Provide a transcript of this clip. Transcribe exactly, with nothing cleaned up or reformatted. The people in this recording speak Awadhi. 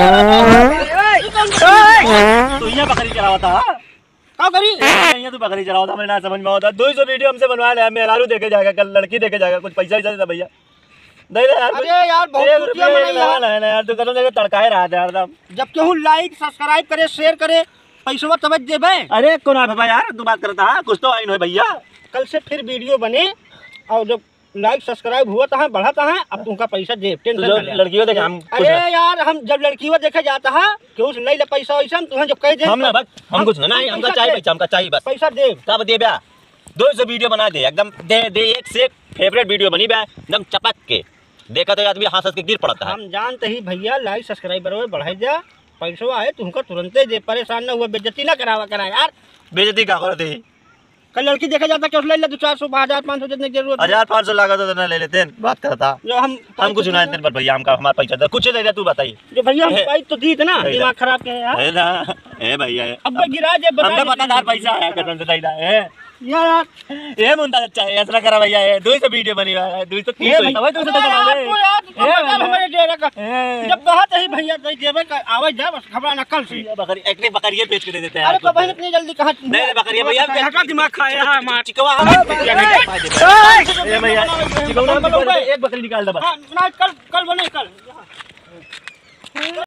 तू यहाँ बकरी चरावत हा? का करी? यहाँ तू बकरी चरावत हा, हमरे ना समझ में आवत हा। दो सौ वीडियो हमसे बनवा ले, मेहरारू देखे जाएगा, कल लड़की देखे जाएगा, कुछ पैसा वैसा दे भैया। दे दे यार, अरे यार, बहुत एक चुतिया रुपया मनई ना यार। ना, ना यार, तू कसम से तड़काए रहा था यार, एकदम। जब केहू like, subscribe करे, share करे, पैसवा तब देबे। अरे कौन है बाबा यार, तू बात करता है, कुछ तो आइन हो भैया। कल से फिर वीडियो बने और जब like subscribe हुआ तो है, बढ़ा तो है, अब तुमका पैसा देब, tension तू जो ना ले। लड़कियों देखे, हम कुछ अरे ना। यार, हम जब लड़कियों देखे जाता है, केहू से नहीं ले पैसा वैसा, हम तुम्हें जो कह दे, हम ना बस, हम हम कुछ ना, नहीं, हमका पैसा चाहिए दे। पैसा, हमका चाहिए बस। पैसा देब। कब देबे? दो सौ वीडियो बना दे, एकदम दे दे, एक से एक favourite वीडियो बनी बे, एकदम चपक के। देखा तो आदमी हंस हंस के गिर पड़ता है। हम जानते ही भैया, like subscriber बढ़ाई जा, पैसवा आए तुमका तुरंते दे, परेशान ना हुआ, बेइज्जती ना करावा करा यार। बेइज्जती का करत है? कल लड़की देखा जाता, केहू से ले ले, दो चार सौ, हजार पाँच सौ जितने की जरूरत है। हजार पाँच सौ लागत हो तो ना ले लेते हैं, बात करता। जो हम हम कुछ ना लेते हैं, पर भैया हमका हमारा पैसा दे, कुछ दे दे, तू बताइए। जो भैया हम ए, भाई तो दी थे ना, ए, दिमाग खराब के है यार। है ना? ए भैया, ए। अब गिरा जे, बता हमका दे। पता था पैसा आया कसम से, दादा, ए। यार। ए मुंडा अच्छा है, ऐसा करा भैया, ए, दो सौ वीडियो बनी हुआ है, दो सौ ए तीस भैया, अबे दो सौ तो यार, कमा ले। तू यार, तू ए समझदार भैया। हमारे डेरा का। ए। जब कहा तो ही भैया, तो जेबे का, आवे जा, बस घबरा ना, कल से। ये बकरी, एक बकरी ये बेच के दे देते हैं अरे यार। तो बहन इतनी जल्दी कहाँ? नहीं, नहीं, बकरी भैया, हटा दिमाग खाया है हमारा। चिकवा, हाँ, ए, ए भैया, चिकवा ना, एक बकरी निकाल दे बस। हाँ, ना, कल, कल बने, कल।